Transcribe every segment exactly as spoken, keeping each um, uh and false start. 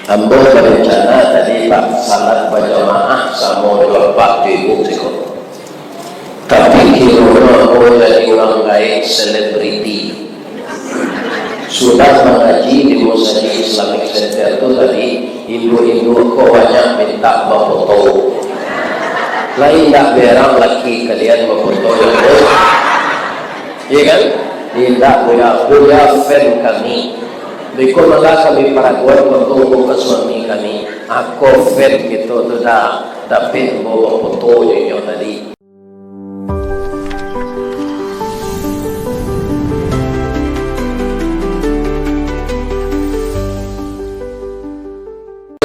Ambo barencana tadi, Pak, salat bajamaah samo jo apak jo ibu siko. Tapi kironyo ambo jadi urang gaek selebriti. Sudah mangaji di Musajik Islamic Center tu tadi, induak-induak ko banyak mintak bafoto. Lai indak berang laki kalian bafoto jo ambo? Iya kan? Indak, Buya. Buya fan kami. Beko malah kami paraguan foto ka suami kami. Ako fan kito tu dah dapek ambo bafoto jo inyo tadi.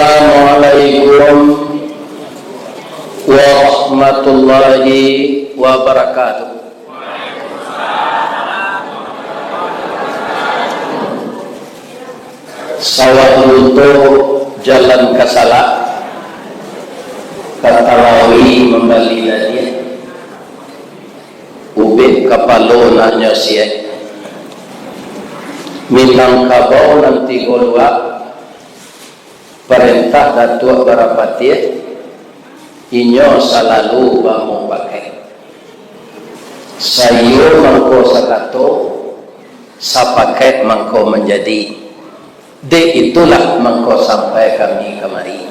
Assalamualaikum warahmatullahi wabarakatuh. Sawah lunto jalan ka Salak, ka Talawi mambali dadiah, ubek kapalo nak nyo siek. Minangkabau nan tigo luak, parentah Datuak Barapatiah, inyo salalu bamupakaik. Saiyo mangko sakato, sapakaik mangko manjadi. Dek itulah mangko sampai kami kamari.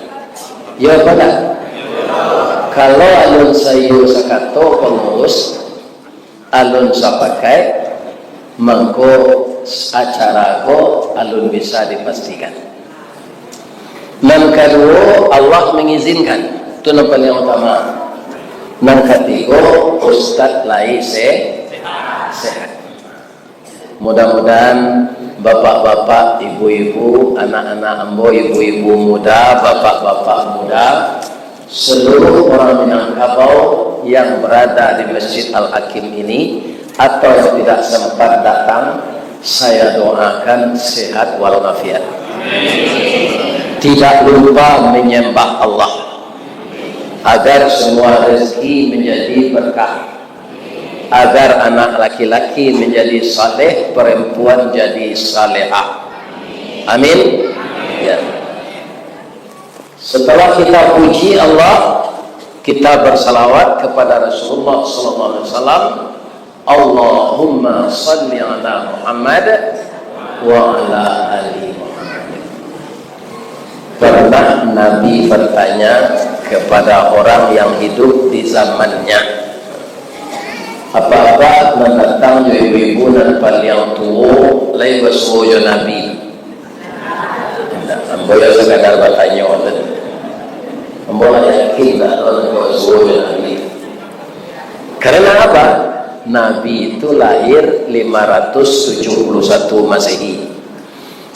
Yo, apo ndak? Kalau alun saiyo sakato pangurus, alun sapakaik, mangko acara ko alun bisa dipastikan. Nan kaduo, Allah mangizinkan. Tu nan paliang utama. Nan katigo, Ustaz lai se-, sehat. Mudah-mudahan bapak-bapak, ibu-ibu, anak-anak ambo, ibu-ibu muda, bapak-bapak muda, seluruh orang Minangkabau yang berada di Masjid Al-Hakim ini atau yang tidak sempat datang, saya doakan sehat walafiat. Tidak lupa menyembah Allah, agar semua rezeki menjadi berkah, agar anak laki-laki menjadi saleh, perempuan jadi salehah. Amin. Ya. Setelah kita puji Allah, kita bersalawat kepada Rasulullah sallallahu alaihi wasallam. Allahumma salli ala Muhammad wa ala ali Muhammad. Pernah Nabi bertanya kepada orang yang hidup di zamannya, "Apakah nan datang jo ibu-ibu nan paliang tuo lai basuo jo Nabi?" Indak, ambo yo sakadar batanyo tu. Ambo lah yakin indak ado nan ka basuo jo Nabi. Karena apa? Nabi itu lahir lima ratus tujuh puluh satu Masehi.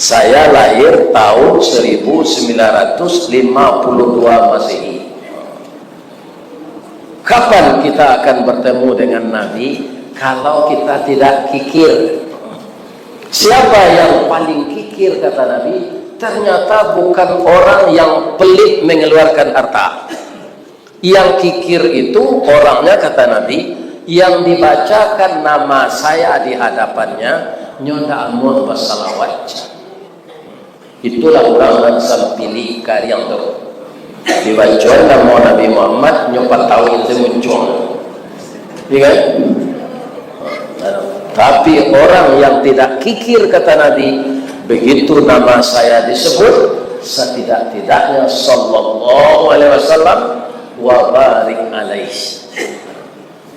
Saya lahir tahun seribu sembilan ratus lima puluh dua Masehi. Kapan kita akan bertemu dengan Nabi kalau kita tidak kikir? Siapa yang paling kikir, kata Nabi, ternyata bukan orang yang pelit mengeluarkan harta. Yang kikir itu orangnya, kata Nabi, yang dibacakan nama saya di hadapannya, nyo ndak amuah basalawat. Itulah urang nan sampili kariang tu. Dibacoan namo Nabi Muhammad, nyo patawin tu muncuang. Iya kan? Tapi orang yang tidak kikir, kata Nabi, begitu nama saya disebut, setidak-tidaknya sallallahu alaihi wasallam wa barik alaihi.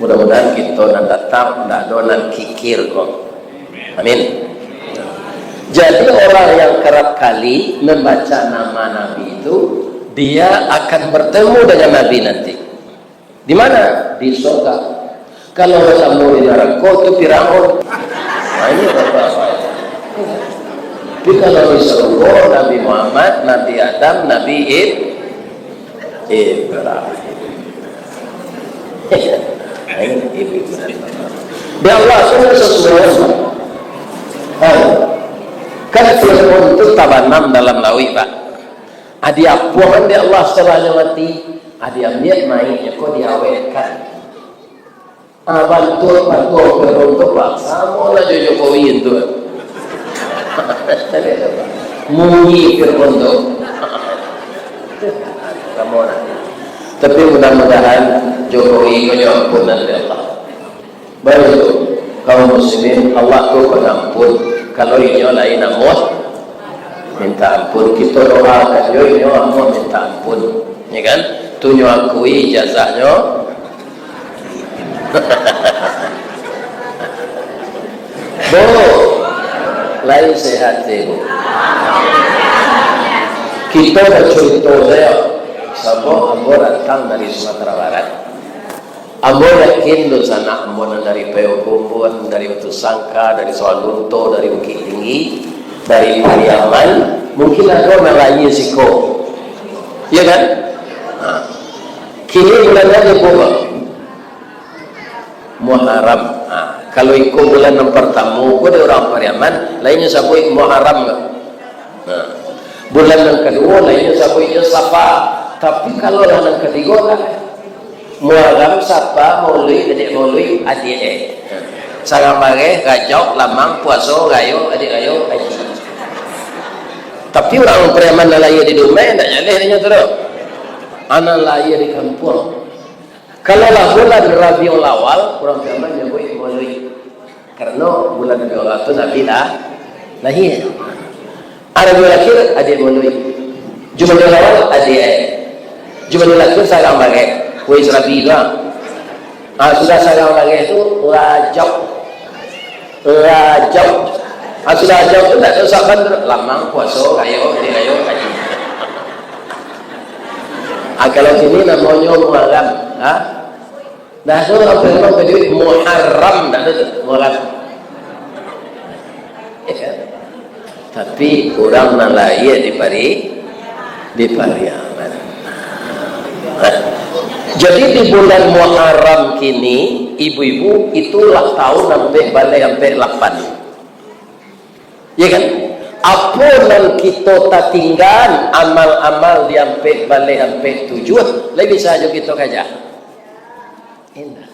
Mudah-mudahan kito nan datang ndak ado nan kikir ko. Amin. Jadi orang yang kerap kali membaca nama Nabi itu, dia akan bertemu dengan Nabi nanti. Di mana? Di surga. Kalau basamo di narako tu Firaun. Nah, ini bapak-bapak. Tapi kalau di surga, Nabi Muhammad, Nabi Adam, Nabi Ib-, Ibrahim. Ini ibu-ibu dan bapak. Di Allah sudah sesuai. Hai. Kan Firaun tu tabanam dalam lauik, Pak. Adi apuangan di Allah setelahnya mati, adi ambiak maiknya ko diawetkan. Ah, bantuak-bantuak Firaun tu, Pak, samo lah jo Jokowi tu. Munyi Firaun tu. Samo lah. Tapi mudah-mudahan Jokowi ko nyo ampunan dek Allah. Baru tu, kaum muslimin, Allah tu pengampun. Kalau inyo lain amuah minta ampun, kito doakan jo inyo amuah minta ampun. Ya kan? Tu nyo akui ijazah nyo. Bu, lain sehat se, Bu. Kito bacurito sajo. Sabab ambo datang dari Sumatera Barat. Ambo yakin dunsanak ambo nan dari Payakumbuah, dari Batu Sangka, dari Sawah Lunto, dari Bukittinggi, dari Pariaman, mungkin ado nan lahia siko. Iya kan? Ha. Kini bulan apo, Bang? Muharram. Ha. Kalau iko bulan nan partamo ko dek urang Pariaman, lainnyo sabuik Muharram ko. Nah, bulan nan kaduo, lainnyo sabuiknyo Safar. Tapi kalau lah nan katigo lah, Muharram, Safar, Maulid, adiak Maulid, adiak eh. Sagang bareh, Rajab, Lamang, Puaso, Rayo, Adiak Rayo, Haji. Tapi urang Pariaman nan lahia di Dumai, ndak jaleh inyo tu doh. Anak lahia di kampuang. Kalau lah bulan Rabiul Awal, urang Pariaman nyabuik Maulid. Karano bulan Rabiul Awal tu Nabi lah lahia. Rabiul Akhir, adiak Maulid. Jumadil Awal, adiak. Jumadil Akhir, sagang bareh. Wais Rabi tu lah. Ah, sudah sagang bareh tu, Rajab. Rajab. Ah, sudah Rajab tu ndak ado Syaban tu. Lamang, Puaso, Rayo, Hari Rayo, Haji. Ah, kalau kini namonyo Muharram. Ha? Dah tu urang Pariaman baduit Muharram, dah tu, Muharram. Ya. Tapi urang nan lahia di Pari-, di Pariaman. Nah. Jadi di bulan Muharram kini, ibu-ibu, itulah tahun ampek baleh ampek lapan. Ya kan? Apo nan kito tatinggaan amal-amal di ampek baleh ampek tujuah, lai bisa jo kito kaja? Indak.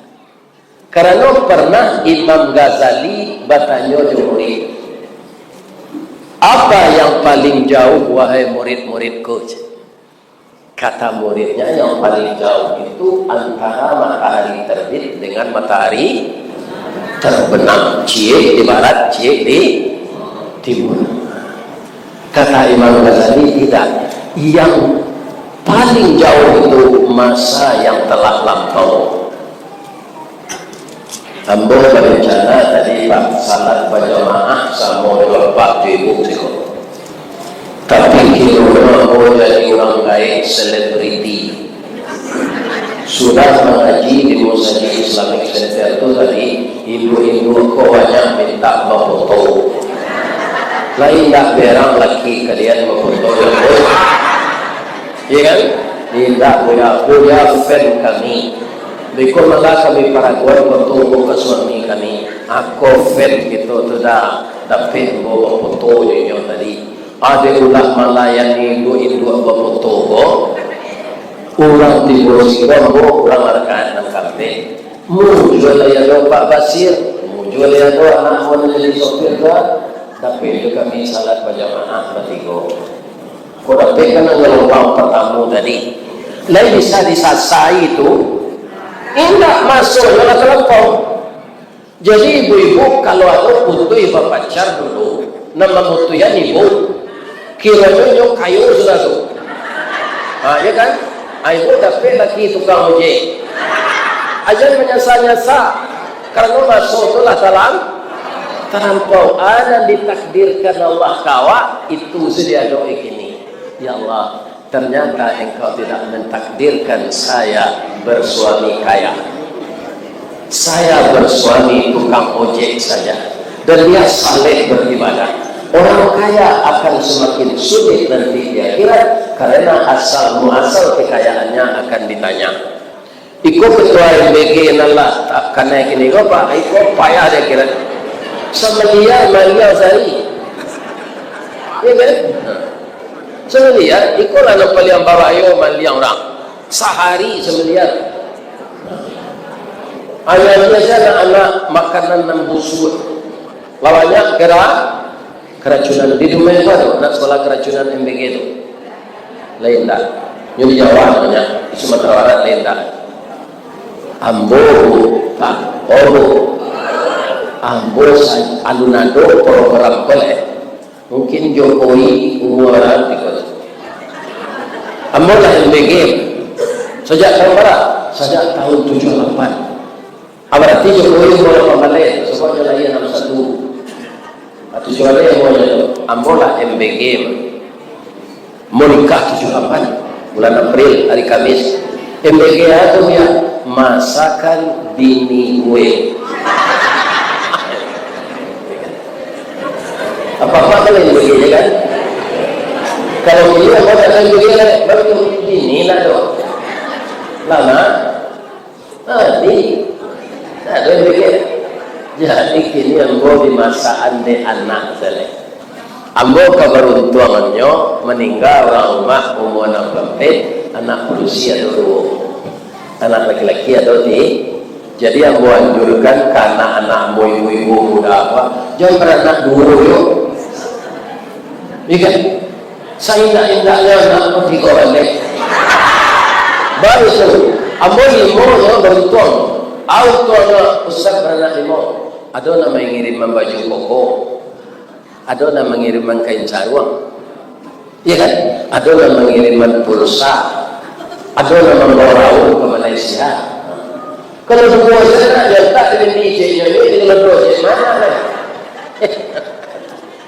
Karano pernah Imam Ghazali batanyo jo murid, "Apa yang paling jauh, wahai murid-muridku?" Kata muridnya, "Yang paling jauh itu antara matahari terbit dengan matahari terbenam, ciek di barat, ciek di timur." Kata Imam Ghazali, "Tidak. Yang paling jauh itu masa yang telah lampau." Ambo barencana tadi, Pak, salat bajamaah samo jo bapak jo ibu siko. Tapi kironyo ambo jadi urang gaek selebriti. Sudah mangaji di Musajik Islamic Center tu tadi, induak-induak ko banyak minta bafoto. Lai indak berang laki kalian bafoto, yo, Bos? Iya kan? Indak, Buya. Buya fan kami. Beko malah kami paraguan foto ko ka suami kami. Ako fan kito tu dah dapek ambo bafoto jo inyo tadi. Ado ulah malayani induak-induak bafoto ko. Urang tibo siko ambo, urang rakaat nan kaampek. Mujua lai ado Pak Basir, mujua lai ado anak ambo nan jadi sopir tu, dapek jo kami salat bajamaah batigo. Ko dapek kan nan galombang partamo tadi. Lai bisa disasai tu. Indak, masonyo lah talampau. Jadi ibu-ibu, kalau ado putuih bapacar dulu, nan mamutuihan ibu, kironyo nyo kayo sudah tu. Ha, ya kan? Ha, ibu dapek laki tukang ojek. Ajan manyasa-nyasa, karano maso tu lah talam-, talampau. A nan ditakdirkan Allah ka awak, itu sajo diadoe kini. Ya Allah, ternyata Engkau tidak mentakdirkan saya bersuami kaya. Saya bersuami tukang ojek saja. Dan dia saleh beribadah. Orang kaya akan semakin sulit nanti di akhirat, karena asal muasal kekayaannya akan ditanya. Iko ketua M B G nan lah tak kanai kini ko, Pak, iko payah di akhirat. Samiliar maliang sahari. Ya kan? Samiliar, iko lah nan paliang babahayo maliang urang. Sahari samiliar. Anak-anak saja anak-anak makanan nan busuak. Lawannya kera-, keracunan. Di Dumai ko ado anak sekolah keracunan M B G tu? Lai indak. Nyo di Jawa banyak, di Sumatera Barat lain dah. Ambo, Bu, Pak, oh, Bu. Ambo sa-, alun ado program ko lai. Mungkin Jokowi umua urang tiko tu. Ambo lah M B G. Sajak tahun bara? Sajak tahun tujuah lapan. Ah, bararti Jokowi umua lapan baleh, sabab nyo lahia anam satu. Ah, tujuah baleh umua nyo tu. Ambo lah M B G, mah. Ambo nikah tujuah lapan, bulan April, hari Kamis. M B G a tu, yo, masakan bini gue. Apa-apa kan M B G je kan? Kalau bini, apa tak M B G, baru tu bini lah tu. Lama. Jadi, nah, dia pikir, jadi kini ambo dimasaan dek anak sajo. Ambo kabaruntuangannyo maningga urang rumah umua anam puluah ampek, anak padusi ado duo. Anak laki-laki ado ti-, jadi ambo anjurkan ka anak-anak ambo, ibu-ibu muda apa, jan baranak duo yo. Iya kan? Saindak-indaknyo anak ambo tigo baleh. Baru tu, ambo limo nyo baruntuang. Au tuangnyo, Ustaz baranak limo. Ado nan mangiriman baju koko. Ado nan mangiriman kain saruang. Iya kan? Ado nan mangiriman pulsa. Ado nan mambawa raun ka Malaysia. Kalau duo sajo nak nyantak dengan D J-nyo ni, dengan duo cek mana lah?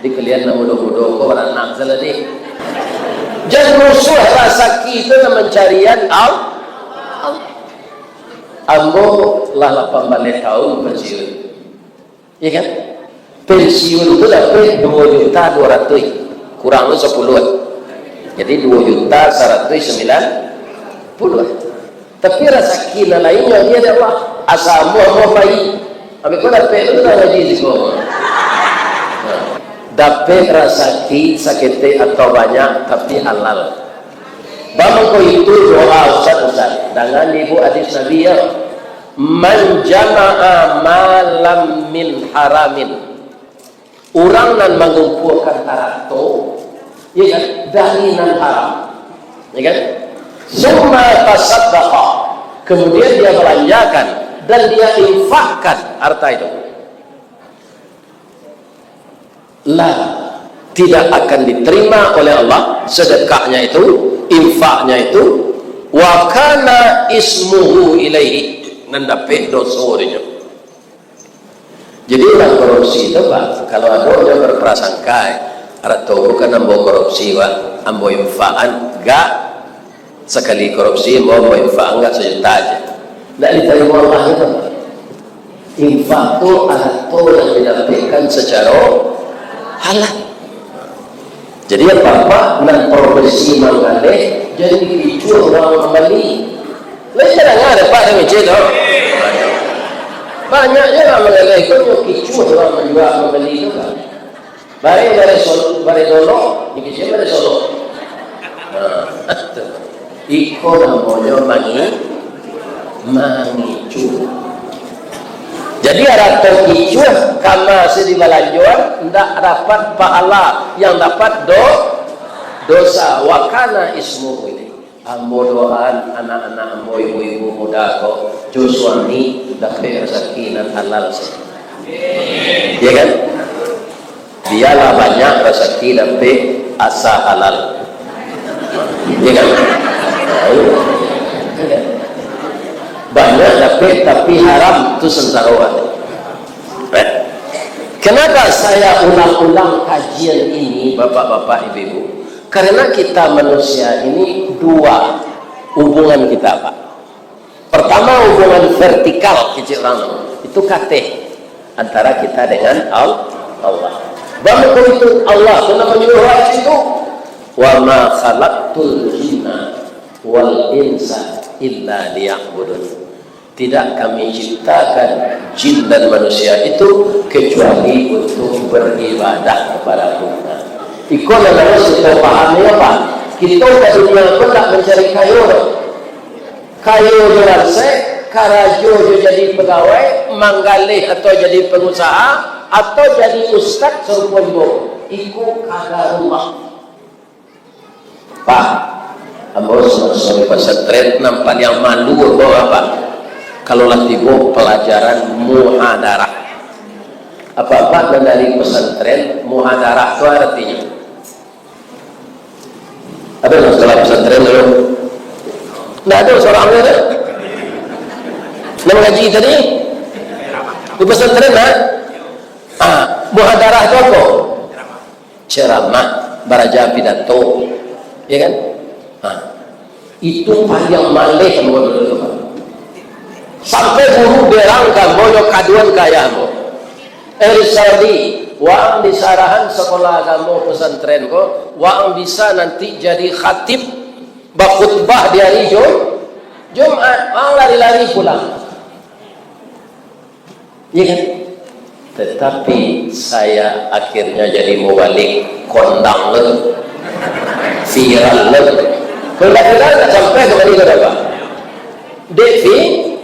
Di kalian nan mudo-mudo ko baranak salah ni. Jan musuah rasaki tu nan mancarian Al-, Al-, ambo lah lapan baleh tahun pensiun. Iya kan? Pensiun tu dapek duo juta duo ratuih, kurang tu sapuluah. Jadi duo juta saratuih sambilan puluah. Tapi rasaki nan lainnyo di Allah. Asa ambo, ambo pai. Abih ko dapek tu lah ngaji siko. Nah, dapek rasaki saketek atau banyak, tapi halal. Bamangko itu doa Ustaz-ustaz. Dangan ibu hadis Nabi ya. Man jama'a malam min haramin. Urang nan mangumpuakan harato, ya kan, dari nan haram, ya kan? Summa tasaddaqa, kemudian dia belanjakan dan dia infakkan harta itu. La, tidak akan diterima oleh Allah sedekahnya itu, infaknya itu. Wa kana ismuhu ilaihi, nan dapek doso dinyo. Jadi, urang korupsi tu, Pak, kalau ado nyo berprasangka, eh, arato ko kan ambo korupsi, Pak, ambo infakan, gak, sakali korupsi, ambo, ambo infakan gak sajuta aja. Ndak ditarimo Allah itu, Pak. Infak tu arato yang didapekkan secara halal. Jadi, apak-apak nan profesi manggaleh, jan dikicuah urang mambali. Lai tadanga dek apak dek mangecek tu? Banyak juo urang manggaleh ko, nyo kicuah urang manjua mambali tu kan. Bareh, bareh Sol-, bareh Dolok, dikecek bareh Solok. Nah, tu. Iko namonyo mangi-, mangicuah. Jadi, arato kicuah ka ma se dibalanjoan, ndak dapat pahala, yang dapat do-, dosa. Wa kana ismuhu ilaihi. Ambo doaan anak-anak ambo, ibu-ibu muda ko, jo suami, dapek rasaki nan halal se. Iya kan? Bialah banyak rasaki dapek asa halal. Iya kan? Tahu. Banyak dapek tapi haram tu sengsara. Eh? Kenapa saya ulang-ulang kajian ini, bapak-bapak, ibu-ibu? Karena kita manusia ini dua hubungan kita, Pak. Pertama, hubungan vertikal, kecek urang tu. Itu kateh antara kita dengan Al-, Allah. Bamangko itu Allah tu nan manyuruah wahyu tu, "Wa ma khalaqtul jinna wal insa illa liya'budun." Tidak Kami ciptakan jin dan manusia itu kecuali untuk beribadah kepada-Ku. Iko nan harus kita pahami, apa? Kita ka dunia ko ndak mancari kayo doh. Kayo jo ransek, karajo jo jadi pagawai, manggaleh atau jadi pangusaha, atau jadi ustaz sarupo juo. Iko kadarullah. Pak, Ambo samaso di pasantren, nan paliang malu ambo apo? Kalau lah tibo palajaran muhadarah. Apak-apak nan dari pasantren, muhadarah tu aratinyo? Ado nan sakolah pasantren dulu? Ndak ado surang tu. Nan mangaji tadi? Di pasantren, ha? Ah, muhadarah tu apo? Ceramah, baraja pidato. Ya kan? Ha. Itu paliang maleh ambo dulu tu, Pak. Sampai guru berang ka ambo, nyo kaduan ka ayah ambo. "Eh, Rizaldi, waang di sarahan sakolah agamo pasantren ko, waang bisa nanti jadi khatib, bakhutbah di hari Jum-, Jumaat." Waang lari-lari pulang. Iya kan? Tetapi saya akhirnya jadi mubalig kondang tu. Viral tu. Kalau ndak viral, ndak sampai ka mano ka, Pak? Dek vi-,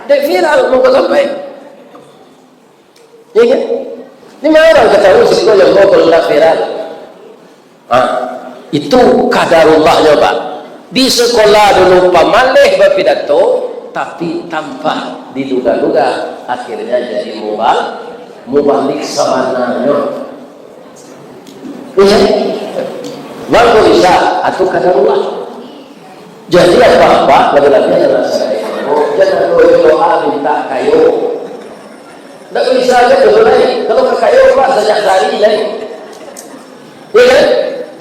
dek viral, mangko sampai. Iya kan? Di ma urang ka tahu siko yang mau kalau ndak viral? Ha, itu kadarullahnyo, Pak. Di sekolah dulu pamaleh bapidato, tapi tanpa diduga-duga, akhirnya jadi mubal-, mubalig sabananyo. Iya. Mangko bisa, atau kadarullah. Jadi, apak-apak, laki-laki adalah sadai. Jangan doa minta kayo. Ndak bisa aja tu, lai. Kalau ka kayo, Pak, sajak tadi, lai. Ya kan?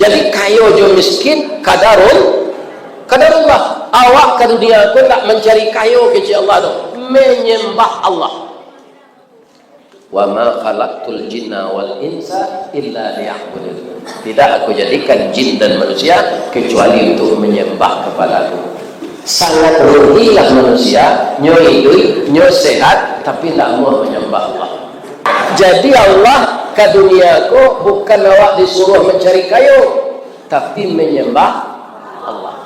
Jadi, kayo jo miskin, kadarul-, kadarullah. Awak ka dunia ko ndak mancari kayo kecek Allah tu. Menyembah Allah. "Wa ma khalaqtul jinna wal insa illa liya'budun." Tidak Aku jadikan jin dan manusia kecuali untuk menyembah kepada-Ku. Sangat rugilah manusia, nyo iduik, nyo sehat, tapi ndak mau menyembah Allah. Jadi Allah ka dunia ko bukan awak disuruh mencari kayo, tapi menyembah Allah.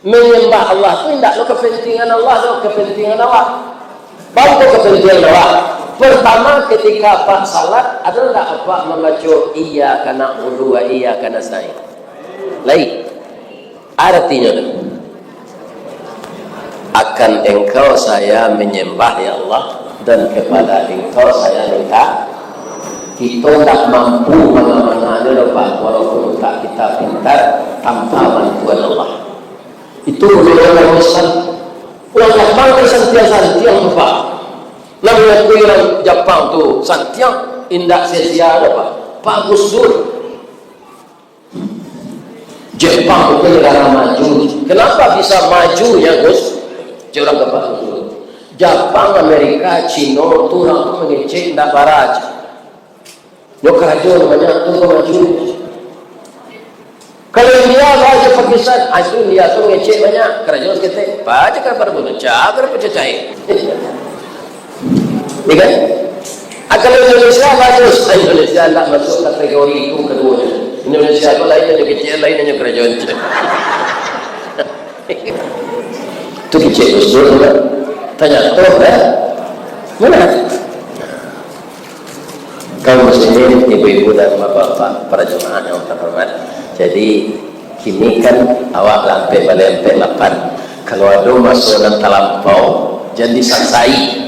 Menyembah Allah tu indak lo kepentingan Allah tu, kepentingan awak. Paham tu kepentingan awak? Pertama, ketika apak salat, ado ndak apak mambaco, "Iyyaka na'budu wa iyyaka nasta'in"? Lai. Aratinyo tu, "Akan Engkau saya menyembah, ya Allah, dan kepada Engkau saya minta." Kito ndak mampu manga-manganyo doh, Pak, walaupun utak kita pintar, tanpa bantuan Allah. Itu urang-urang Islam. Urang Jepang kan santiang-santiang tu, Pak. Nan mangakui urang Jepang tu santiang, indak sia-sia doh, Pak. Pak Gus Dur. Jepang tu negara maju. Kenapa bisa maju, ya, Gus? Cek urang ka Pak Gus Dur. Jepang, Amerika, Cino tu urang tu mangecek indak bara. Nyo karajo banyak tu, kau maju. Kalau India, bahaso Pakistan, ah, itu India tu ngecek banyak, karajo saketek. Baca kan pada bunuh, cak, kena pecah cair. Ya kan? Ah, kalau Indonesia bagus, ah, Indonesia ndak masuk kategori itu keduanya. Indonesia tu lain nyo kecek, lain nyo karajo. Tu kecek Gus Dur tu kan. Tanya, "Toh, dah? Mana?" Kaum muslimin, ibu-ibu dan bapak-bapak, para jemaah yang terhormat. Jadi, kini kan awak lah ampek baleh ampek lapan. Kalau ado maso nan talampau, jan disasai.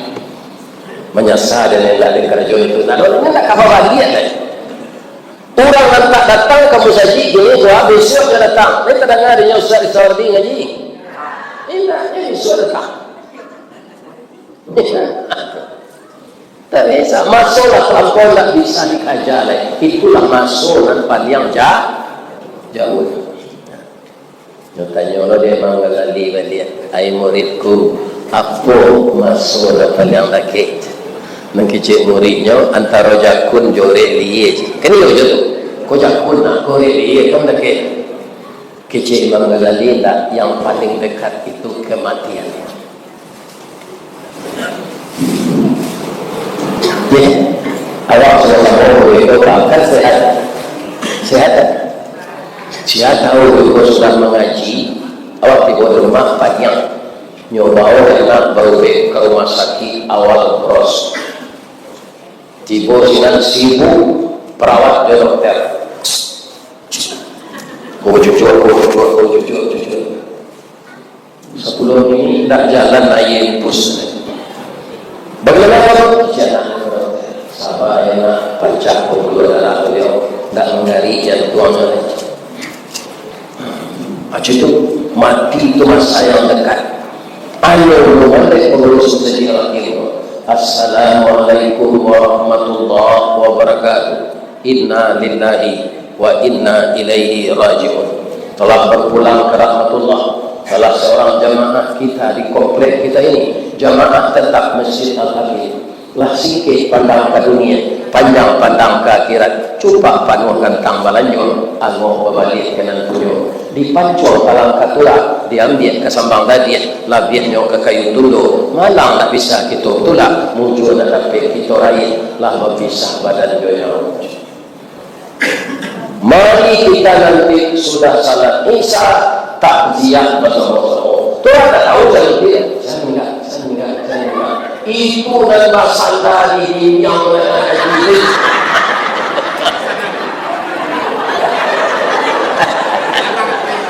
Manyasa dan lain-lain karajo itu. Nah, lalu indak ka babaliak lai. Urang nan tak datang ka musajik kini, wah, bisuak nyo datang. Ni tadanga dinyo Ustaz Rizaldi ngaji. Indak, nyo bisuak datang. Tak bisa. Maso lah talampau, ndak bisa dikaja lai. Itulah maso nan paliang ja-, jauah. Nyo tanyo lo dek Imam Ghazali baliak, "Ai muridku, apo maso nan paliang dakek?" Nan kecek muridnyo, "Antaro jakun jo orek lie." Kan iyo jo tu. Ko jakun nah, ko orek lie, kan dakek. Kecek Imam Ghazali, "Ndak, yang paling dekat itu kematian." Ya. Awak sudah tahu, itu bahkan sehat. Sehat, kan? Sia tahu, itu sudah mengaji, awak tibo di rumah, paniang. Nyo bawa anak barubek ka rumah sakit awal bros. Tibo sinan sibuk perawat jo dokter. Oh, cucuk, oh, cucuk, oh, cucuk, cucuk. Sapuluah minit, ndak jalan aia impus. Bagaimana kamu? Jalan. Sabar, ya, nak. Pancah pambuluah darah baliau. Ndak manggarik jantuang. Macam tu, mati tu masa yang dekat. Ayo, mulai pengurus masjid rahim. Assalamualaikum warahmatullahi wabarakatuh. Inna lillahi wa inna ilaihi raji'un. Telah berpulang ke rahmatullah salah seorang jamaah kita di komplek kita ini, jamaah tetap Masjid Al-Hakim. Lah singkeh pandang ka dunia, panjang pandang ka akhirat, cupak panuah gantang balanjo, ango babaliak ka nan punyo. Dipancuang talang ka turak, diambiak ka sambang dadiah, labiahnyo ka kayu tundo, malang ndak bisa kito tulak, mujua ndak dapek kito raih, lah bapisah badan jo nyawa. Mari kita nanti sudah salat Isya, takziah basamo-samo. Tu lah tak tahu salat Isya. Saya enggak, saya enggak, saya enggak. Itu nan basanda di dinding nan ada jibril.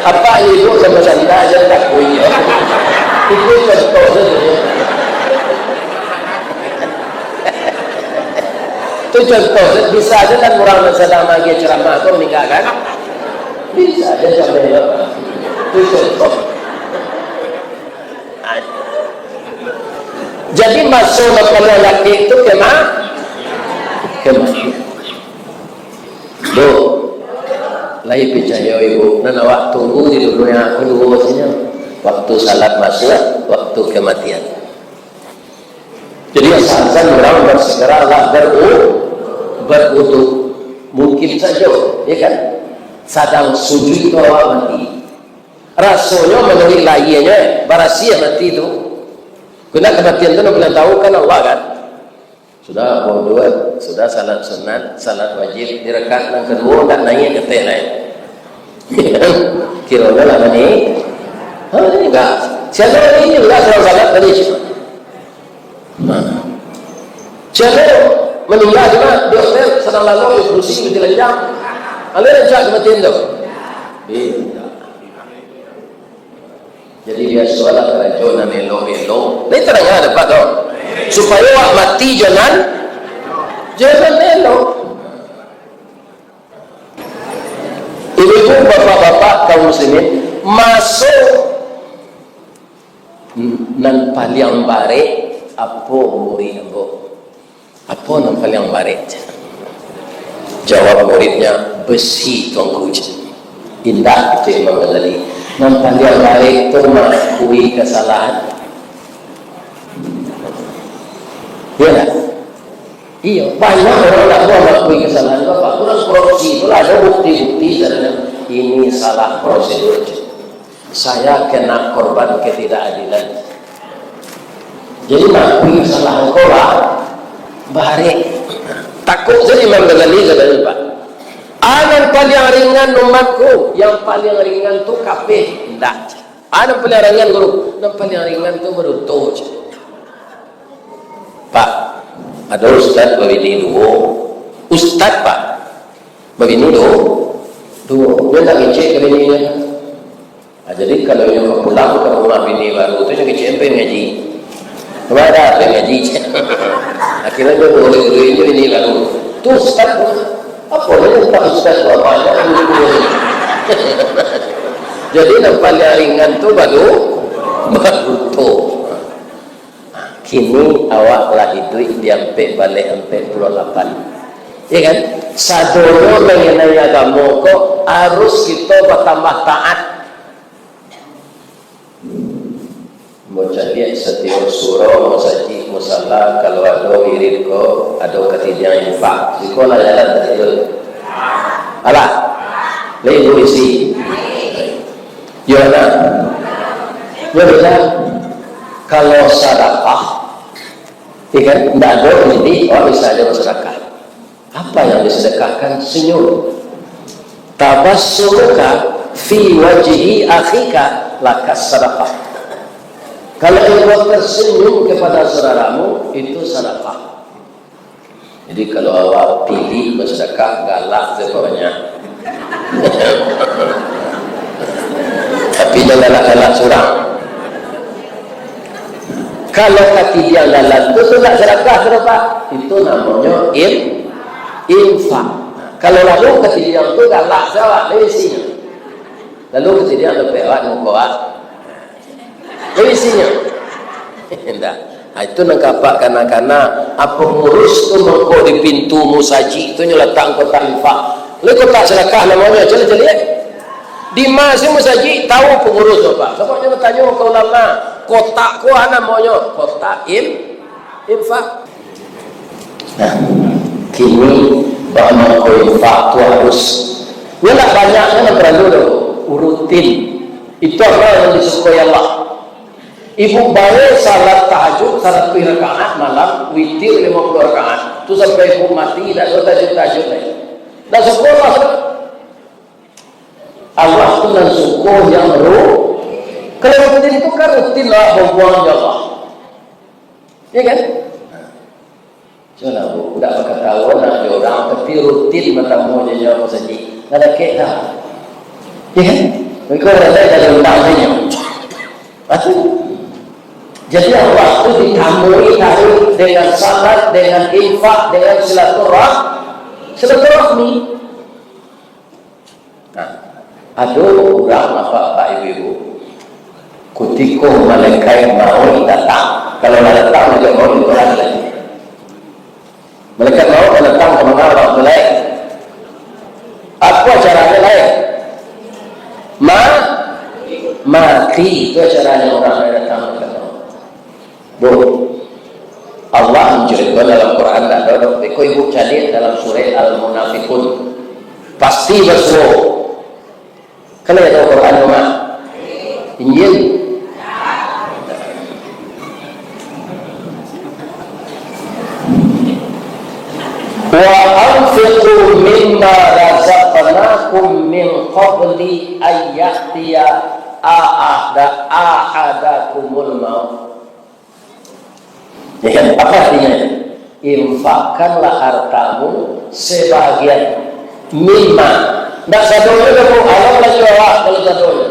Apa ibu sama sanda aja tak punya. Itu contoh saja. Tu contoh, bisa aja kan urang nan sadang maagiah ceramah tu maninggakan. Bisa aja sampai tu. Tu contoh. Jadi, maso nan paling laki tu kemah, kemah. Bu, lai picayo ibu, nan awak tunggu di dunia aku duo sajo. Waktu salat masuak, waktu kematian. Jadi, asa azan urang bersegeralah beru-, berudu. Mungkin sajo, ya kan? Sadang sujud tu awak mati. Rasonyo manuruik lahianyo, barasiah mati tu. Kena kematian tu nan paling tahu kan Allah kan? Sudah wudu, sudah salat sunat, salat wajib, di rakaat nan kaduo ndak naik ka ateh lai. Kironyo lah mani. Ha, ini enggak. Siapa lagi ini enggak salat tadi? Nah. Siapa maninggal juga di hotel, sadang lalok, di kursi, di telanjang. Alai rancak kematian tu. Iya. Jadi, biasolah karajo nan elok-elok. Lai tadanga dapek tu. Supayo awak mati jo nan, jo nan elok. Ibu-ibu, bapak-bapak, kaum muslimin, maso nan paliang barek, apo murid ambo? Apo nan paliang barek? Jawab muridnya, besi, Tuanku. Indak, kecek Imam Ghazali. Nan paliang barek tu mangakui kasalahan. Iya tak? Iyo, banyak urang ndak mau mangakui kasalahan. Bapak, urang korupsi tu lah, ado bukti-bukti, katanya, ini salah prosedur. Saya kena korban ketidakadilan. Jadi, mangakui kasalahan ko lah, barek. Takut sajo Imam Ghazali, katanya, Pak. Ah, nan paliang ringan umatku, yang paliang ringan tu kafir. Indak. Ah, nan paliang ringan, Guru. Nan paliang ringan tu baduto. Pak, ado ustaz babini duo. Ustaz, Pak, babini duo. Duo. Dia tak ngecek ke bininyo. Ah, jadi, kalau inyo ka pulang ka rumah bini baru tu, inyo kecek empe ngaji. Kemana empe ngaji? Akhirnyo dia urus-urus inyo bini baru. Tu ustaz tu. Apo dia ustaz tu? Apo dia? Jadi, nan paliang ringan tu baru, baru tu. Kini awak lah iduik di ampek baleh ampek puluah lapan. Ya kan? Sadonyo mengenai agamo ko harus kito batambah taat. Bacaliak satiok surau, masajik, musala, kalau ado wirid ko, ado katidiang infak. Siko lah jalan tadi tu. Alah, lai berisi. Yo, nah. Yo, bisa. Kalau sadakah, ya kan, ndak ado, jadi awak bisa aja bersedekah. Apa yang disedekahkan? Senyum. Tabassumuka fi wajhi akhika lakas sadaqah. Kalau engkau tersenyum kepada saudaramu, itu sedekah. Jadi, kalau awak pilih bersedekah, galak sajo banyak. Galak-galak surang. Kalau katidiang dalam tu, tu ndak sadakah tu, Pak. Itu namonyo in-, infak. Kalau lalu katidiang tu galak, sawak, dari sini. Lalu katidiang tu pewak muko, ah. Dari sini. Indak. Ha, itu nan kapak kana-kana, apo ngurus tu mangko di pintu musajik tu nyo latak kotak infak. Lai kotak sadakah namonyo, caliak-caliak. Di ma se musajik, tahu pangurus tu, Pak. Sabab nyo batanyo ka ulama, kotak ko ha namonyo, kotak in-, infak. Nah, kini, bak mangko infak tu harus, nyo ndak banyak, nyo ndak paralu doh, rutin. Itu amal nan disukai Allah. Ibu bae salat tahajud saratuih rakaat malam, witir limo puluah rakaat. Tu sampai ibu mati, indak ado tahajud-tahajud lai. Indak suko Allah. Allah tu nan suko yang ru-, kalau rutin tu kan rutin lah babuang jo Allah. Iya kan? Cubolah, Bu, budak bakatau anak jo urang, tapi rutin batamu jo inyo ka musajik. Ndak dakek doh. Iya kan? Engkau rasa dalam undang inyo. Atu. Jadi, Allah tu ditamui tahu dengan salat, dengan infak, dengan silaturah-, silaturahmi. Nah, ado urang, Bapak-bapak, Ibu-ibu, kutiko malaikat mauik datang, kalau lah datang malaikat mauik, urang lai. Malaikat mauik datang ka manga, Pak, lai? Apo caranyo lai? Ma-, mati. Itu caranyo urang lai datang malaikat mauik. Bu, Allah menceritakan dalam Quran, tak ada dok. Iko ibu cari dalam surah Al-Munafiqun. Pasti basuo. Kalau ada Quran, Mak? Injil? وأنفقوا مما رزقناكم من قبل أن يأتي أحد-، أحدكم الموت. Ya kan? Apa artinya? Infakkanlah hartamu sebahagian. Mimma. Ndak sadonyo doh, Bu. Allah lah jawab kalau sadonyo.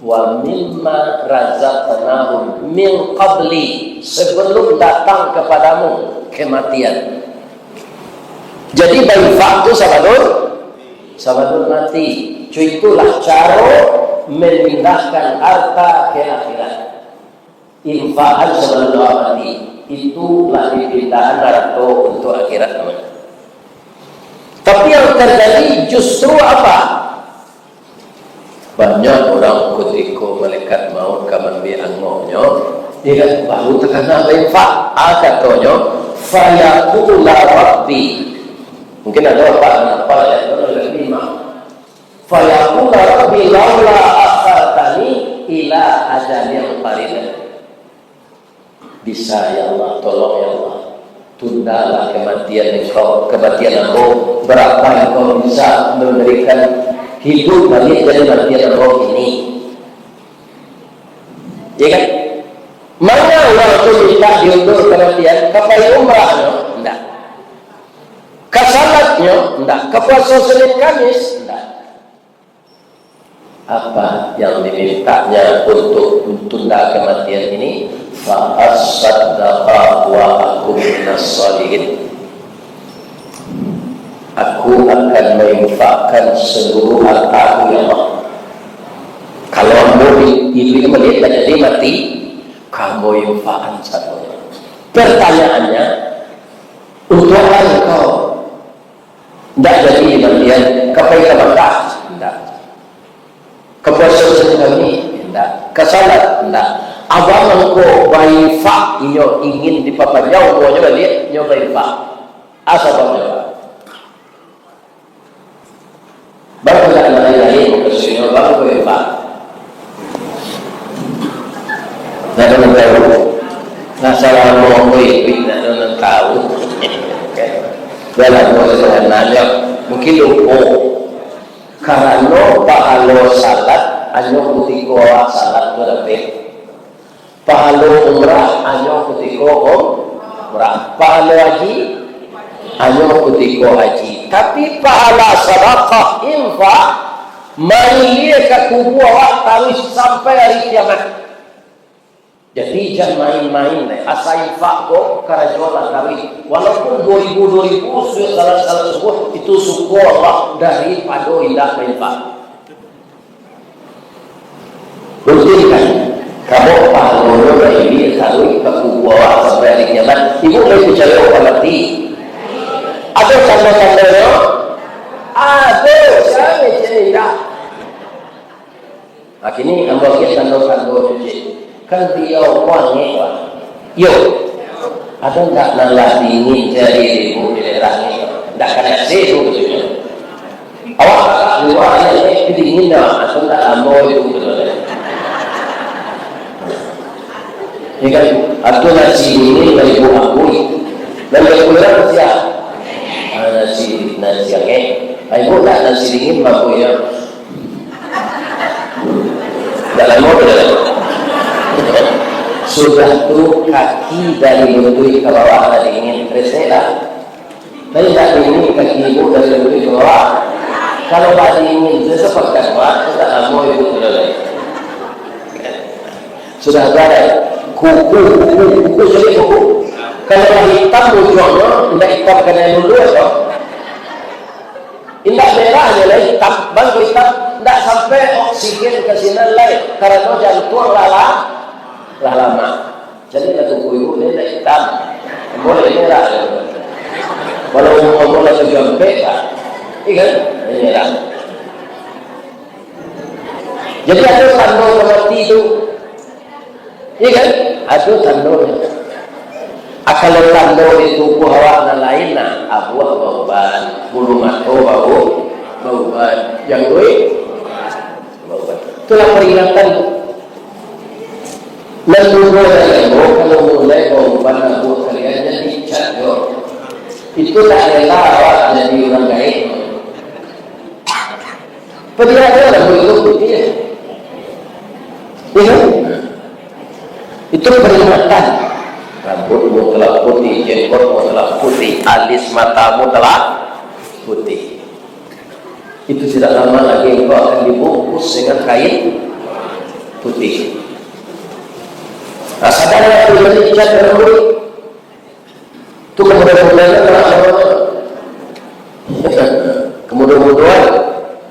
Wa mimma razaqnahum min qabli, sebelum datang kepadamu kematian. Jadi, bainfak tu sabalun, sabalun mati. Cu, itulah caro memindahkan harta ke akhirat. Infakan sabalun awak mati, itu lah dipindahan harato untuak akhirat namonyo. Tapi yang terjadi justru apa? Banyak urang kutiko malaikat maut ka maambiak angoknyo, iyo, baru takana bainfak. A, katonyo, "Fayaqula Rabbi." Mungkin ado apak nan hafal ayat tu, nan lima. "Fayaqula Rabbi laula akhartani ila ajalin qarib." Bisa, ya Allah, tolong, ya Allah, tundalah kematian engkau, kematian ambo. Berapa engkau bisa memberikan hidup balik dari kematian ambo ini? Ya kan? Manga urang tu minta diundur kematian, ka pai umrahnyo? Indak. Ka salatnyo? Indak. Ka puaso Senin Kamis? Indak. Apa yang dimintanya untuk tunda kematian ini? "Fa asaddaqa wa akun minas shalihin." Aku akan menginfakkan seluruh hartaku, ya Allah. Kalau ambo di-, iduik baliak, tak jadi mati, ka ambo infakkan sadonyo. Pertanyaannya, untuk apa engkau Ndak jadi di Bantian, ka pai ka Makkah? Ndak. Ka puaso Senin Kamis? Ndak. Ka salat? Ndak. Abang angko bainfak, inyo ingin dipapanjang umuanyo baliak, inyo bainfak. Asa bang jawab. Bang ndak lain-lain, mukasuiknyo bang bainfak. Ndak ado nan tahu. Nah, salamo ko iduik, ndak ado nan tahu. Dalam proses sebenarnyo, mungkin lupo. Karano pahalo salat, hanyo kutiko awak salat tu dapek. Pahalo umrah, hanyo kutiko umrah. Pahalo haji, hanyo kutiko haji. Tapi pahala sadakah, infak, Mailia ka kubua awak taruih sampai ari kiamat. Jadi, jan main-main lai. Asa infak ko karajo lah taruih. Walaupun duo ribu, duo ribu, sudah salat, salat subuh, itu syukur Allah daripado indak mainfak. Rutinkan. Kabok pahalonyo mailia taruih ka kubua awak sampai ari kiamat. Ibu lai picayo ka mati? Ado tando-tandonyo? Ado, sia nan indak? Nah, kini ambo agiah tando-tando tu, cik. Kan baliau ko angek, wah. Yo. Ado ndak nan lah dingin jadi ibu di daerah ni? Ndak ka nasi tu, cik. Awak kakak di lua ni, ni dingin dah. Ado ndak lamo ibu tu. Ni kan, ado nasi dingin dari ibu aku ni. Nan dari ibu lah nasi ah. Ah, nasi, nasi angek. Ah, ibu ndak nasi dingin, bagus ya. Dak lamo tu dah. Sudah tu kaki dari lutut ka bawah lah dingin, kresek lah. Tapi dak dingin kaki ibu dari lutut ka bawah. Kalau lah dingin, sesapakan buat, dak lamo ibu tu dah. Sudah ada kuku, kuku, kuku, jadi kuku. Kalau lah hitam ujuangnyo, indak hitam kanai lulus tu. Indak merah je lah, hitam. Bang, kok hitam? Ndak sampai oksigen ka sinan lai, karano jantuang lah, lah, lah lamak. Jadi lah kuku ibu ni ndak hitam. Boleh merah je. Walau umur lah tujuh ampek lah. Iya kan? Ini merah. Jadi ado tando ka mati tu. Iya kan? Ado tandonyo. Ah, kalau tando di tubuah awak nan lain, nah, abuah bauban, bulu mato bau, bauban, jangguik, bauban. Itulah peringatan tu. Nan mudo dari ambo, kalau mulai bauban abuah kalian, jan dicat jo. Itu tak rela awak jadi urang gaek. Padialah rambut tu putiah. Iya kan? Itu peringatan. Rambutmu telah putih, jenggotmu telah putih, alis matamu telah putih. Itu tidak lama lagi engkau akan dibungkus dengan kain putih. Nah, sadar tu jadi cat rambut. Tu kemudian-kemudian kan nak kemudian-kemudian.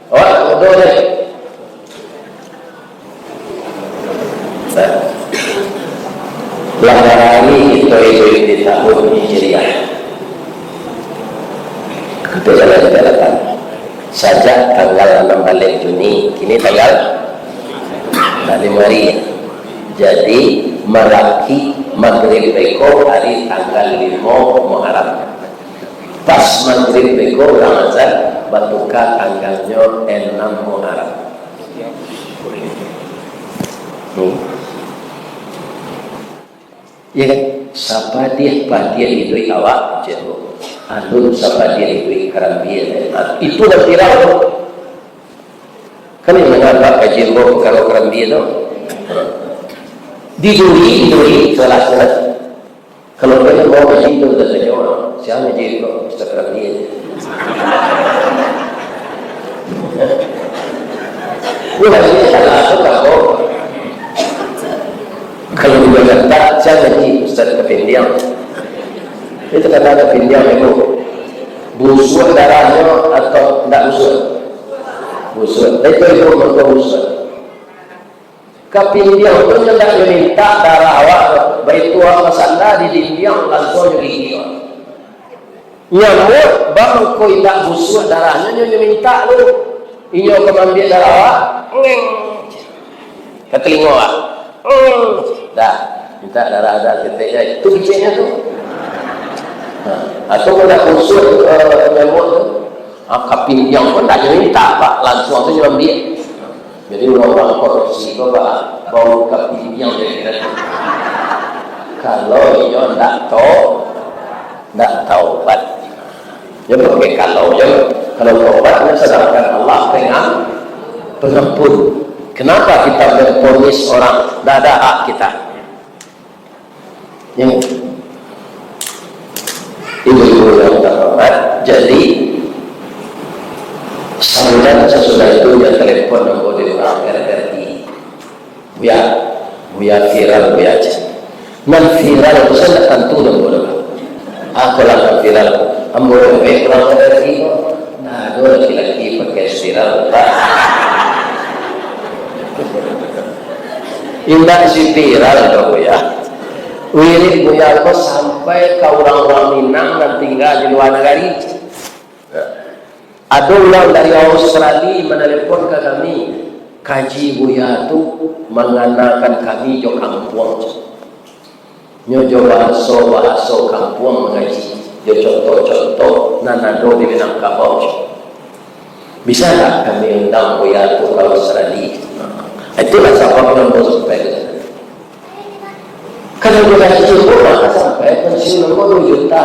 Oh, kemudian deh. Nah. Lah barani kito hiduik di tahun Hijriah. Kito jalan-jalan. Sajak tanggal anam baleh Juni, kini tanggal, tanggal limo hari. Jadi, malaki magrib beko hari tanggal limo Muharram. Pas magrib beko Ramadan batuka tanggalnyo enam Muharram. Hmm. Ya kan? Sapadiah-padiah iduik awak, cek tu. Alun sapadiah iduik karambia. Ha, itu lah viral tu. Kan yang mangapa kaji ambo pakaro karambia tu? Ha. Di duri, di duri, salah, salah. Kalau kalian mau kaji tu, dah tanya orang. Sia ngaji ko, Ustaz Karambia. Wah, ini salah, tu tak kau. Kalau di Jakarta, sia ngaji Ustaz Kapindiang. Itu kata Kapindiang, ibu. Busuak darahnyo atau ndak busuak? Busuak. Tapi kalau ibu mangko busuak. Kapindiang tu nyo ndak nyo mintak darah awak tu. Baitu awak basanda di dindiang, lansuang nyo gigik awak. Nyamuak, bang, ko indak busuak darahnyo, nyo, nyo mintak lu. Inyo ka maambiak darah awak, ngeng. Ka talingo awak. Ngeng. Dah, mintak darah dah saketek, eh. Tu biciknyo tu. Ha. Atau kok ndak busuak, eh, nyamuak tu. Ha, kapindiang pun ndak nyo mintak, Pak. Lansuang tu nyo ambiak. Jadi, urang-urang korupsi ko, Pak, bau kapindiang dari kira. Kalau inyo ndak to-, ndak taubat. Ya, pakai kalau, ya. Kalau taubat, ya, sadangkan Allah penga-, pengampun. Kenapa kita memvonis orang? Ndak ada hak kita. Ya. Ibu-ibu yang terhormat, jadi, sabulan sasudah itu dia telepon. Pun nombor di urang R R I. Buya, Buya viral, Buya cek. Nan viral tu sa ndak tantu nombor tu. Ako lah nan viral. Ambo lobeh urang R R I ko. Nah, ado laki-laki pakai viral, Pak. Indak si viral tu, Buya. Wirid Buya ko sampai ka urang-urang Minang nan tingga di lua nagari. Ado urang dari Australia manalepon ka kami, kaji Buya tu manganakan kami jo kampuang. Nyo jo bahaso-bahaso kampuang mangaji, jo contoh-contoh nan ado di Minangkabau. Bisa ndak kami undang Buya tu ka Australia? Itulah sabab nan ambo sampaikan. Kalau dikasih cukup, maka sampai pensiun nomor dua juta.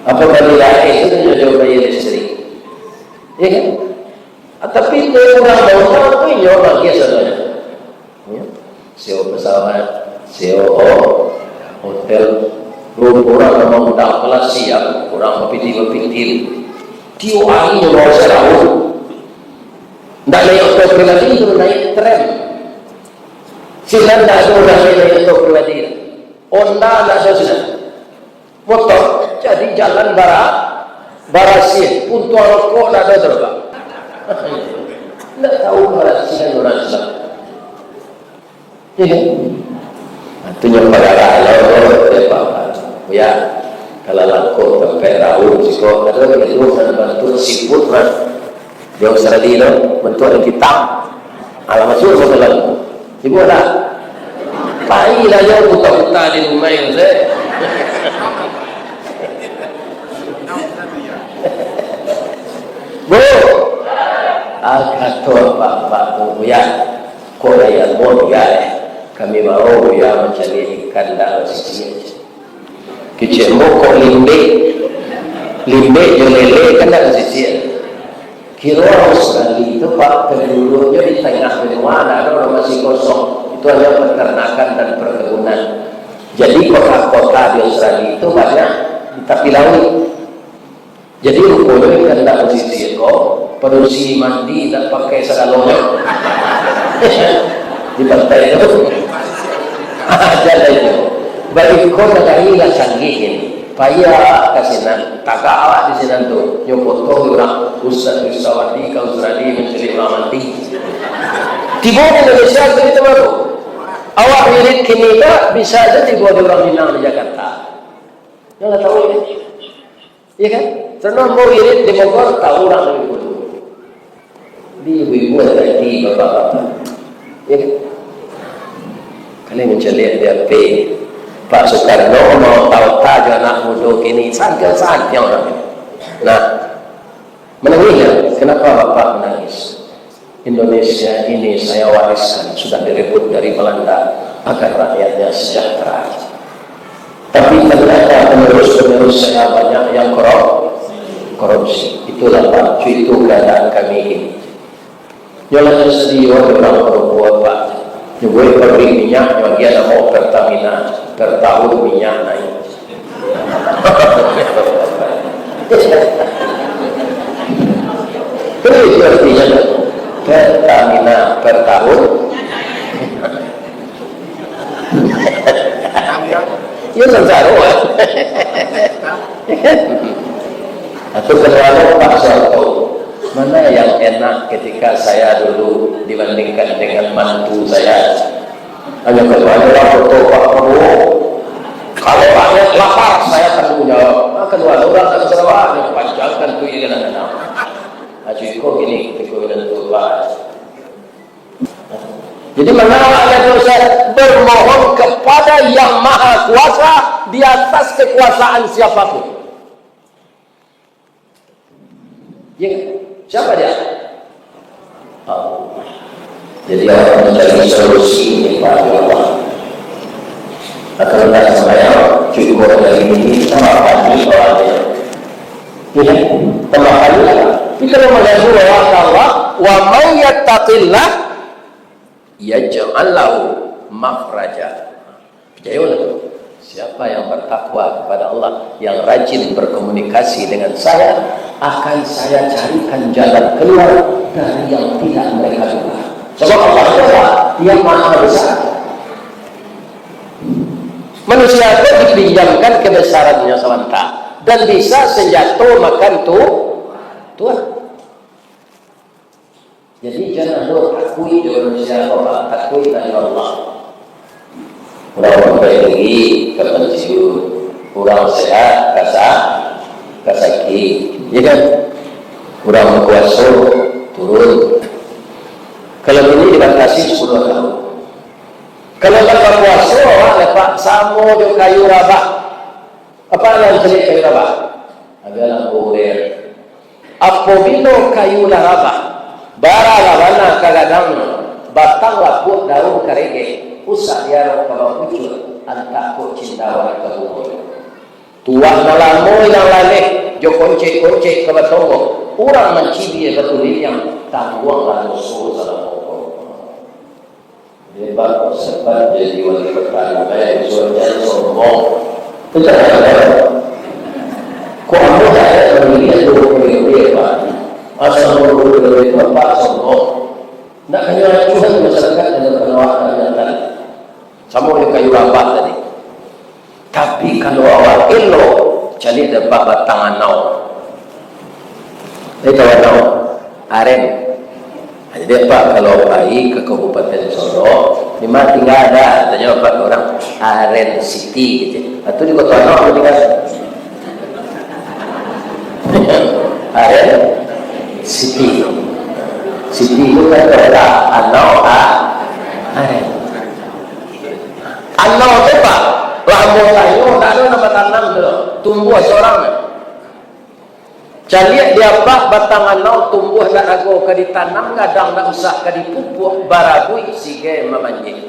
Apa bagi lahir itu dia jual bayi listrik? Ya kan? Ah, tapi dia orang mau tahu apa yang jual lagi sebenarnya. Ya. Sewa pesawat, sewa hotel. Orang nama undang kelas siap, orang berpikir-berpikir. Tiap hari dia mau serahu. Ndak naik oto pribadi, itu naik tram. Sinan ndak ado urang lain naik oto pribadi. Honda ndak ado sinan. Motor, jadi jalan bara-, barasiah. Puntuang rokok ndak ado tu, Pak. Ndak tahu barasiah urang Islam. Iya. Nah, tu nyo pagarah lo, ya, Pak. Ya, kalau langkok sampai raun siko, ado ilmu nan bantuak siput, Pak. Di Australia tu, bantuak di kita. Alah, masuk ke dalam. Ibu ada? Pai lah yo buta-buta di rumah yo, se. Bu, ah, kato apak-apak tu, Buya, kok raya buah, Buya, eh. Kami bawa Buya mancari ikan dak basisiak. Kecek ambo kok limbek, limbek jo lele kan dak basisiak. Kiro Australia tu, Pak, penduduknyo di tangah benua, ndak ado nan masih kosong. Itu hanyo peternakan dan perkebunan. Jadi kota-kota di Australia tu banyak di tapi lauik. Jadi ruponyo ikan dak basisiak ko, padusi mandi dak pakai sagalonyo. Di pantai tu. Aja lah itu. Bagi ko nagari lah canggih ini. Payah ka sinan, tagak awak di sinan tu. Nyo potong urang, Ustaz Yusawadi ka Australia mancari urang mandi. Tibo di Indonesia tu, itu baru. Awak wirid kini tu bisa aja tibo di urang Minang di Jakarta. Yang nggak tahu ya. Iya kan? Karena mau wirid di Bogor, tahu urang dari Bogor. Di ibu-ibu ada di bapak-bapak. Iya kan? Kalian mencari di H P. Pak Soekarno mau tahu tak anak muda kini, santai-santai orang ini. Nah, menangis ya? Kenapa Bapak menangis? Indonesia ini saya wariskan, sudah direbut dari Belanda, agar rakyatnya sejahtera. Tapi ternyata penerus-penerus saya banyak yang korup-, korupsi. Itulah, Pak, itu keadaan kami ini. Nyolah sedih, wah, orang perempuan, Pak. Nyo buek pabrik minyak, nyo agiah namo Pertamina, per tahun minyak naik. Itu artinya, Pertamina per tahun. Ya, sengsara. Atau keluarga Pak Soeharto, mana yang enak ketika saya dulu dibandingkan dengan mantu saya? Hanya keluarga lah foto Pak Prabowo. Kalau rakyat lapar, saya tanggung jawab. Nah, keluarga orang tak salah, dia panjangkan tu, dia kena kena. Nah, cukup ini, cukup ini tu, Pak. Jadi, manalah kata Ustaz, bermohon kepada Yang Maha Kuasa di atas kekuasaan siapapun. Ya, siapa dia? Allah. Jadi, orang mencari solusi ini pada Allah. Atau tidak sembahyang, cukup dari ini, sama tadi orangnya. Iya, tambah kali lah. Tapi kalau mengadu Allah, Allah, "Wa may yattaqillah yaj'al lahu makhraja." Percaya lah tu. Siapa yang bertakwa kepada Allah, yang rajin berkomunikasi dengan saya, akan saya carikan jalan keluar dari yang tidak mereka duga. Sebab Allah Taala yang Maha Besar. Manusia itu dipinjamkan kebesarannya sementara dan bisa senjato makan tu Tuhan. Jadi, jan ado takuik jo manusia ko, Pak. Takuik dari Allah. Urang sampai tinggi ka pansiun, urang sehat ka sa-, ka sakik, ya kan? Urang bakuaso turun. Kalau ini dibatasi sepuluh tahun. Kalau tak bakuaso, awak dapat samo jo kayu rabah. Apa nan caliak kayu rabah? Agak lampu urang. Apabilo kayu lah rabah, bara lah bana ka gadangnyo, batang lapuak, daun karegeh, usak diarok ka bapucuak, antak kok cindawan ka bungo. Tuah nan lamo ilang laleh, jo koncek-koncek ka batonggo, urang mancibia batu liliang, tangguanglah doso salamo ko. Dia baru sempat jadi wali kota Dubai, suruhnya sombong. Itu kan ada. Kok ambo tak ada pemilihan dua puluh ribu, Pak? Asal dua puluh ribu, Pak, sombong. Nak kena acuhan masyarakat dengan penolakan yang tadi. Sama dengan kayu rabah tadi. Tapi kalau awak elok, caliak dapek batang anau. Jadi tahu anau? Aren. Jadi, Pak, kalau pai ka Kabupaten Solok, di ma tingga ado? Tanyo Pak urang, Aren City, gitu. Atau di Koto Anau tingga? Aren City. City itu kan kota, Anau, a-, Aren. Anau tu, Pak, lah ambo tanyo, ndak ado nan batanam tu, tumbuah sorang. Caliak di apak batang anau, tumbuah ndak rago ka ditanam, gadang ndak usah ka dipupuak, barabuik sigai mamanjek.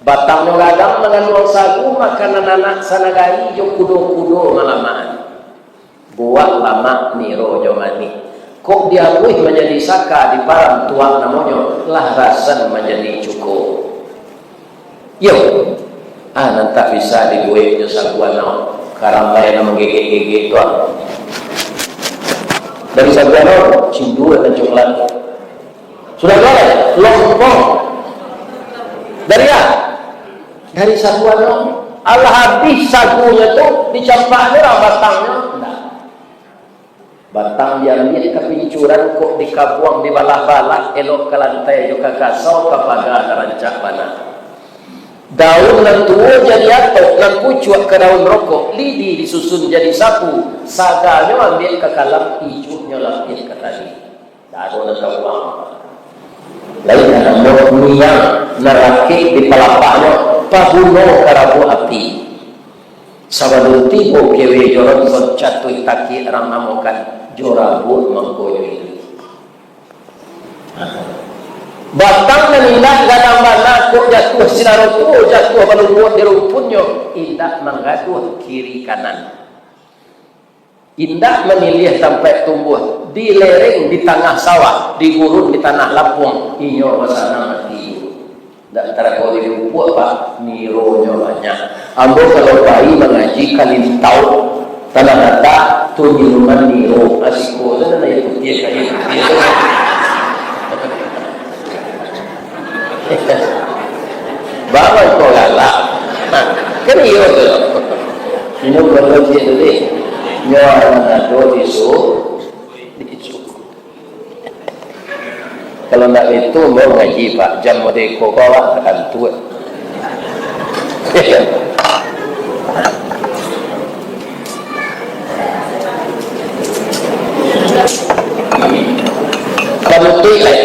Batangnyo gadang manganuang sagu, makanan anak sanagari jo kudo-kudo malamaan. Buah lamak niro jo manih. Kok diabuih manjadi saka, diparam tuak namonyo, lah rasan manjadi cuko. Yo, ah, nan tak bisa dibuek jo sagu anau, karambai nan manggegek-gegek tu, ah. Dari sagu anau, cindua nan coklat. Sudah tu, lompong. Dari, ah, dari sagu anau. Alah abih sagunyo tu, dicampaknyo lah batangnyo. Nah. Batang diambiak ka pincuran, kok dikabuang dibalah-balah, elok ka lantai jo ka kasau, ka paga ka rancak bana. Daun nan tuo jadi atok, nan pucuak ka daun rokok, lidi disusun jadi sapu, saganyo ambiak ka kalam, ijuiknyo lapiah ka tali. Ndak ado nan tabuang. Lain nan ado niang nan rakek di palapaknyo, paguno ka rabuak api. Sabalun tibo kewe jo ronson, catuih takiak rang namokan, jo rabuak mangko jo iduik. Batang nan indak gadang bana, kok jatuah sinan tuo, jatuah balumbuak di rumpunnyo, indak manggaduah kiri kanan. Indak mamiliah tampaik tumbuah, di lereng, di tangah sawah, di gurun, di tanah lapuang, inyo basanang ati. Ndak tarago di rupuak, Pak, nironyo banyak. Ambo kalau pai mangaji ka Lintau, Tanah Datak, tu minuman niro, asiko tu nan aia putiah, aia putiah tu. Bang, kau galak. Kan iyo tu. Minum dulu ciek tu, deh. Nyo nan ado di su-, di su-. Kalau ndak itu, mau ngaji, Pak. Jam mode iko, kau, Pak, kantuak. Panutuik, eh,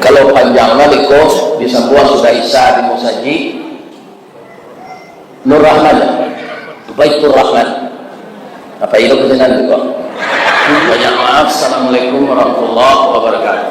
kalau panjang lah iko, disambuang sudah Isya di musajik. Nur Rahman, Baitur Rahman. Apa itu pesanan tu, Pak? Banyak maaf. Assalamualaikum warahmatullahi wabarakatuh.